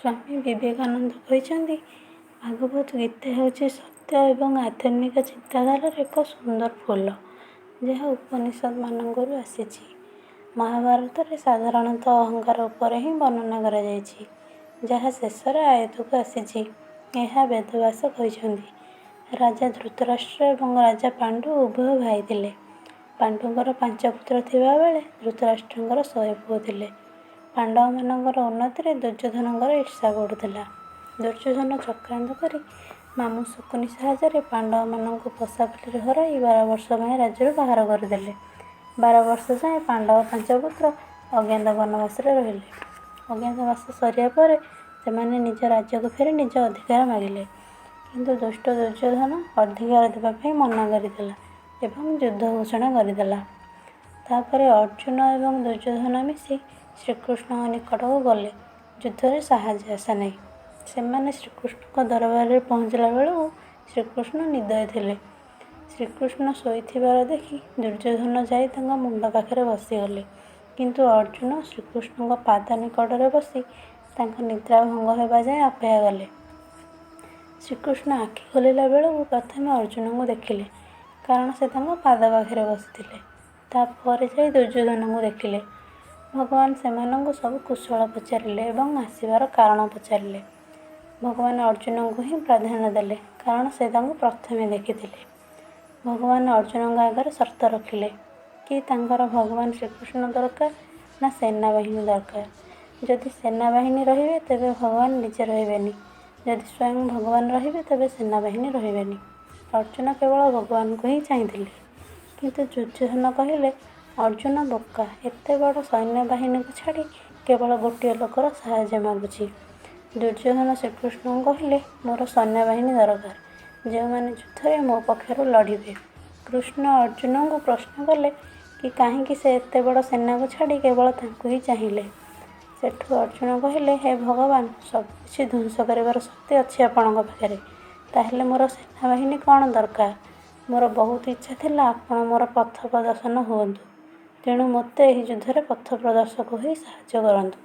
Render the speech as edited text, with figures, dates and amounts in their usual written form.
ସ୍ୱାମୀ ବିବେକାନନ୍ଦ କହିଛନ୍ତି, ଭାଗବତ ଗୀତା ହେଉଛି ସତ୍ୟ ଏବଂ ଆଧ୍ୟାତ୍ମିକ ଚିନ୍ତାଧାରାର ଏକ ସୁନ୍ଦର ଫୁଲ, ଯାହା ଉପନିଷଦମାନଙ୍କରୁ ଆସିଛି। ମହାଭାରତରେ ସାଧାରଣତଃ ଅହଙ୍କାର ଉପରେ ହିଁ ବର୍ଣ୍ଣନା କରାଯାଇଛି, ଯାହା ଶେଷରେ ଆୟତ୍ତକୁ ଆସିଛି। ଏହା ବେଦବ୍ୟାସ କହିଛନ୍ତି। ରାଜା ଧୃତରାଷ୍ଟ୍ର ଏବଂ ରାଜା ପାଣ୍ଡୁ ଉଭୟ ଭାଇ ଥିଲେ। ପାଣ୍ଡୁଙ୍କର ପାଞ୍ଚ ପୁତ୍ର ଥିବାବେଳେ ଧୃତରାଷ୍ଟ୍ରଙ୍କର 100 ପୁଅ ଥିଲେ। ପାଣ୍ଡବମାନଙ୍କର ଉନ୍ନତିରେ ଦୁର୍ଯ୍ୟୋଧନଙ୍କର ଈର୍ଷା ବଢ଼ୁଥିଲା। ଦୁର୍ଯ୍ୟୋଧନ ଚକ୍ରାନ୍ତ କରି ମାମୁଁ ଶକୁନି ସାହାଯ୍ୟରେ ପାଣ୍ଡବମାନଙ୍କୁ ପଶାପାଲିରେ ହରାଇ 12 ବର୍ଷ ପାଇଁ ରାଜ୍ୟରୁ ବାହାର କରିଦେଲେ। 12 ବର୍ଷ ଯାଏଁ ପାଣ୍ଡବ ପାଞ୍ଚ ପୁତ୍ର ଅଜ୍ଞାତ ବନବାସରେ ରହିଲେ। ଅଜ୍ଞାତବାସ ସରିବା ପରେ ସେମାନେ ନିଜ ରାଜ୍ୟକୁ ଫେରି ନିଜ ଅଧିକାର ମାଗିଲେ। କିନ୍ତୁ ଦୁଷ୍ଟ ଦୁର୍ଯ୍ୟୋଧନ ଅଧିକାର ଦେବା ପାଇଁ ମନା କରିଦେଲା ଏବଂ ଯୁଦ୍ଧ ଘୋଷଣା କରିଦେଲା। ତାପରେ ଅର୍ଜୁନ ଏବଂ ଦୁର୍ଯ୍ୟୋଧନ ମିଶି ଶ୍ରୀକୃଷ୍ଣଙ୍କ ନିକଟକୁ ଗଲେ ଯୁଦ୍ଧରେ ସାହାଯ୍ୟ ଆଶା ନେଇ। ସେମାନେ ଶ୍ରୀକୃଷ୍ଣଙ୍କ ଦରବାରରେ ପହଞ୍ଚିଲା ବେଳକୁ ଶ୍ରୀକୃଷ୍ଣ ନିଦରେ ଥିଲେ। ଶ୍ରୀକୃଷ୍ଣ ଶୋଇଥିବାର ଦେଖି ଦୁର୍ଯ୍ୟୋଧନ ଯାଇ ତାଙ୍କ ମୁଣ୍ଡ ପାଖରେ ବସିଗଲେ। କିନ୍ତୁ ଅର୍ଜୁନ ଶ୍ରୀକୃଷ୍ଣଙ୍କ ପାଦ ନିକଟରେ ବସି ତାଙ୍କ ନିଦ୍ରା ଭଙ୍ଗ ହେବା ଯାଏଁ ଅପେକ୍ଷା କଲେ। ଶ୍ରୀକୃଷ୍ଣ ଆଖି ଖୋଲିଲା ବେଳକୁ ପ୍ରଥମେ ଅର୍ଜୁନଙ୍କୁ ଦେଖିଲେ, କାରଣ ସେ ତାଙ୍କ ପାଦ ପାଖରେ ବସିଥିଲେ। ତାପରେ ଯାଇ ଦୁର୍ଯ୍ୟୋଧନଙ୍କୁ ଦେଖିଲେ। ଭଗବାନ ସେମାନଙ୍କୁ ସବୁ କୁଶଳ ପଚାରିଲେ ଏବଂ ଆସିବାର କାରଣ ପଚାରିଲେ। ଭଗବାନ ଅର୍ଜୁନଙ୍କୁ ହିଁ ପ୍ରାଧାନ୍ୟ ଦେଲେ, କାରଣ ସେ ତାଙ୍କୁ ପ୍ରଥମେ ଦେଖିଥିଲେ। ଭଗବାନ ଅର୍ଜୁନଙ୍କ ଆଗରେ ସର୍ତ୍ତ ରଖିଲେ କି ତାଙ୍କର ଭଗବାନ ଶ୍ରୀକୃଷ୍ଣ ଦରକାର ନା ସେନାବାହିନୀ ଦରକାର। ଯଦି ସେନାବାହିନୀ ରହିବେ ତେବେ ଭଗବାନ ନିଜେ ରହିବେନି, ଯଦି ସ୍ୱୟଂ ଭଗବାନ ରହିବେ ତେବେ ସେନାବାହିନୀ ରହିବେନି। ଅର୍ଜୁନ କେବଳ ଭଗବାନଙ୍କୁ ହିଁ ଚାହିଁଥିଲେ। କିନ୍ତୁ ଦୁର୍ଯ୍ୟୋଧନ କହିଲେ, ଅର୍ଜୁନ ବୋକା, ଏତେ ବଡ଼ ସୈନ୍ୟବାହିନୀକୁ ଛାଡ଼ି କେବଳ ଗୋଟିଏ ଲୋକର ସାହାଯ୍ୟ ମାଗୁଛି। ଦୁର୍ଯ୍ୟୋଧନ ଶ୍ରୀକୃଷ୍ଣଙ୍କୁ କହିଲେ, ମୋର ସୈନ୍ୟବାହିନୀ ଦରକାର, ଯେଉଁମାନେ ଯୁଦ୍ଧରେ ମୋ ପକ୍ଷରୁ ଲଢ଼ିବେ। କୃଷ୍ଣ ଅର୍ଜୁନଙ୍କୁ ପ୍ରଶ୍ନ କଲେ କି କାହିଁକି ସେ ଏତେ ବଡ଼ ସେନାକୁ ଛାଡ଼ି କେବଳ ତାଙ୍କୁ ହିଁ ଚାହିଁଲେ। ସେଠୁ ଅର୍ଜୁନ କହିଲେ, ହେ ଭଗବାନ, ସବୁକିଛି ଧ୍ୱଂସ କରିବାର ଶକ୍ତି ଅଛି ଆପଣଙ୍କ ପାଖରେ, ତାହେଲେ ମୋର ସେନାବାହିନୀ କ'ଣ ଦରକାର? ମୋର ବହୁତ ଇଚ୍ଛା ଥିଲା ଆପଣ ମୋର ପଥ ପ୍ରଦର୍ଶନ ହୁଅନ୍ତୁ, ତେଣୁ ମୋତେ ଏହି ଯୁଦ୍ଧରେ ପଥ ପ୍ରଦର୍ଶକ ହୋଇ ସାହାଯ୍ୟ କରନ୍ତୁ।